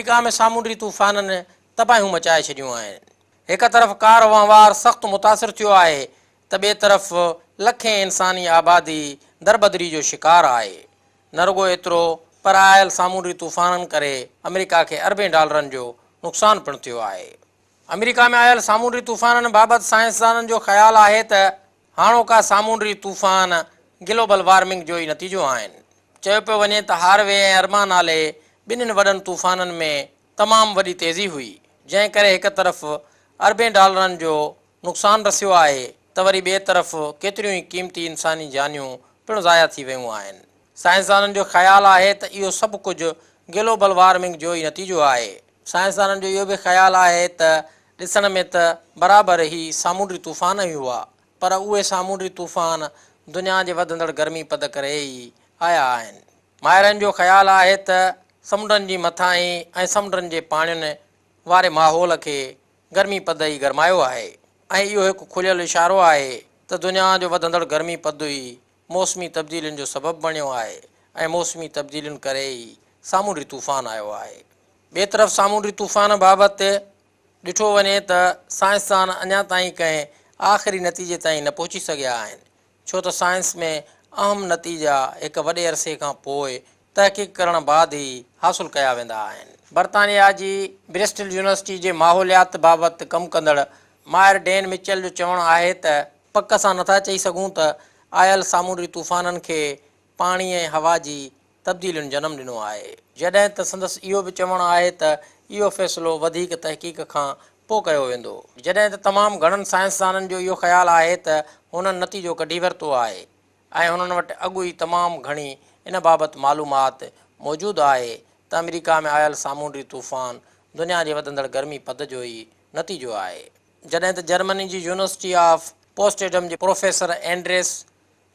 آمريڪا ۾ سامونڊي طوفانن تباهيون مچائي ڇڏيون آهن. هڪ طرف ڪار وهنوار سخت متاثر ٿيو آهي ته ٻئي طرف لکين انساني آبادي دربدري جو شڪار آهي. نه رڳو ايترو پر آيل سامونڊي طوفانن ڪري آمريڪا کي اربين ڊالرن جو نقصان پڻ ٿيو آهي. آمريڪا ۾ آيل سامونڊي طوفانن بابت سائنسدانن جو خيال آهي ته هاڻوڪا سامونڊي طوفان گلوبل وارمنگ جو ئي نتيجو آهن. چيو پيو وڃي ته هاروي ۽ ارما نالي ٻنهين وڏن طوفانن ۾ تمام وڏي تيزي هئي، جنهن ڪري هڪ طرف اربين ڊالرن جو نقصان رسيو آهي ته وري ٻئي طرف ڪيتريون ئي قيمتي انساني جانيون پڻ ضايع ٿي ويون آهن. سائنسدانن جو خيال آهي ته اهو سڀ ڪجهه گلوبل وارمنگ جو ئي نتيجو آهي. سائنسدانن جو اهو به خيال آهي ته ڏسڻ ۾ ته برابر هي سامونڊي طوفان ئي هئا پر اهي سامونڊي طوفان دنيا جي وڌندڙ گرمي پد ڪري ئي آيا آهن. ماهرن جو خيال آهي ته سمنڊن جي مٿاهين ۽ سمنڊن جي پاڻين واري ماحول کي گرمي پد ئي گرمايو آهي ۽ اهو هڪ کليل اشارو آهي ته دنيا جو وڌندڙ گرمي پد ئي موسمي تبديلين جو سبب بڻيو آهي ۽ موسمي تبديلين ڪري ئي سامونڊي طوفان آيو آهي. ٻئي طرف سامونڊي طوفان بابت ڏٺو وڃي ته سائنسدان اڃا تائين ڪنهن آخري نتيجي تائين نه پهچي سگهيا آهن ڇو ته سائنس ۾ اهم نتيجا هڪ وڏي عرصي کان پوء تحقيق ڪرڻ بعد ئي حاصل ڪيا ويندا آهن. برطانيا جي برسٽل يونيورسٽي جي ماحوليات بابت ڪم ڪندڙ ماهر ڊين مچل جو چوڻ آهي ته پڪ سان نٿا چئي سگهون ته آيل سامونڊي طوفانن کي پاڻي ۽ هوا جي تبديلين جنم ڏنو آهي. جڏهن ته سندس اهو به چوڻ آهي ته اهو فيصلو وڌيڪ تحقيق کان پوء ڪيو ويندو. جڏهن ته تمام گهڻن سائنسدانن جو اهو خيال آهي ته هنن نتيجو ڪڍي ورتو آهي ۽ هنن وٽ اڳ ئي تمام گهڻي ان بابت معلومات موجود آهي ته آمريڪا ۾ آيل سامونڊي طوفان دنيا جي وڌندڙ گرمي پد جو ئي نتيجو آهي. جڏهن ته جرمني جي يونيورسٽي آف پوسٽڊم جي پروفيسر اينڊريس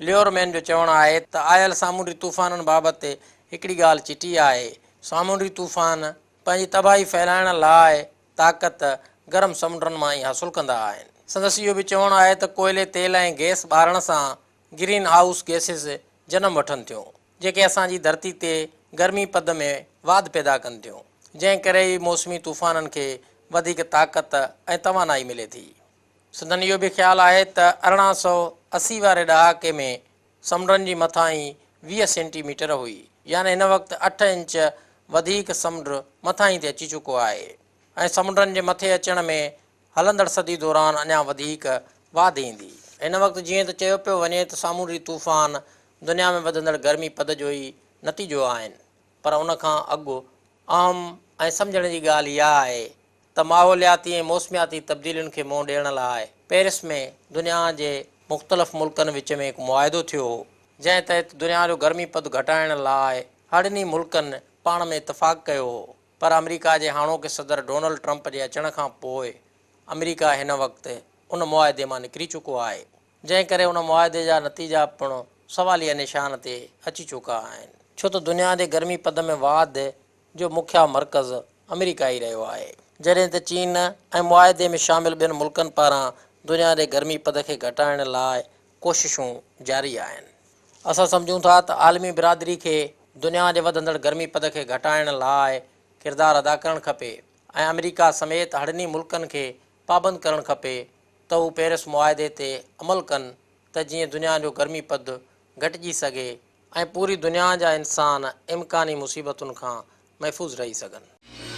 ليورمين جو چوڻ آهي ته آيل سامونڊي طوفانن بابت هڪڙي ڳالهه چٽي آهي، سامونڊي طوفان پنهنجي تباهي ڦهلائڻ لاء طاقت گرم سمنڊن مان ئي حاصل ڪندا آهن. سندس اهو به چوڻ آهي ته ڪوئلي، تيل ۽ گئس ٻارڻ سان گرين هائوس گئسز جنم وٺن ٿيون، جيڪي اسان جي ڌرتي تي گرمي پد ۾ واڌ پيدا ڪن ٿيون، جنهن ڪري ئي موسمي طوفانن کي وڌيڪ طاقت ۽ توانائي ملي ٿي. سندن اهو به خيال آهي ته 1880 واري ڏهاڪي ۾ سمنڊن جي مٿاهين 20 سينٽي ميٽر هئي، يعني هن وقت اٺ انچ وڌيڪ سمنڊ مٿاهين تي اچي چڪو آهي ۽ سمنڊن جي مٿي اچڻ ۾ هلندڙ صدي دوران اڃا وڌيڪ واڌ ايندي. هن وقت جيئن ته چيو پيو وڃي ته سامونڊي طوفان دنيا ۾ وڌندڙ گرمي پد جو ئي نتيجو آهن، پر ان کان اڳ اهم ۽ سمجهڻ جي ڳالهه اها آهي ته ماحولياتي ۽ موسمياتي تبديلين کي منهن ڏيڻ لاء پيرس ۾ دنيا جي مختلف ملڪن وچ ۾ هڪ معاهدو ٿيو هو، جنهن تحت دنيا جو گرمي پد گهٽائڻ لاء هڙني ملڪن پاڻ ۾ اتفاق ڪيو هو، پر آمريڪا جي هاڻوڪي صدر ڊونلڊ ٽرمپ جي اچڻ کان پوء آمريڪا هن وقت ان معاهدي مان نڪري چڪو آهي، جنهن ڪري ان معاهدي جا نتيجا پڻ سواليه نشان تي اچي چڪا آهن. ڇو ته دنيا جي گرمي پد ۾ واڌ جو مکيه مرڪز آمريڪا ئي رهيو آهي. جڏهن ته چين ۽ معاهدي ۾ شامل ٻين ملڪن پاران دنيا جي گرمي پد کي گهٽائڻ لاء ڪوششون جاري آهن. اسان سمجهون ٿا ته عالمي برادري کي دنيا جي وڌندڙ گرمي پد کي گهٽائڻ لاء ڪردار ادا ڪرڻ کپي ۽ آمريڪا سميت هڙني ملڪن کي پابند ڪرڻ کپي ته هو پيرس معاهدي تي عمل ڪن ته جيئن دنيا جو گرمي پد گهٽجي سگهي ۽ پوري دنيا جا انسان امڪاني مصيبتن کان محفوظ رهي سگهن.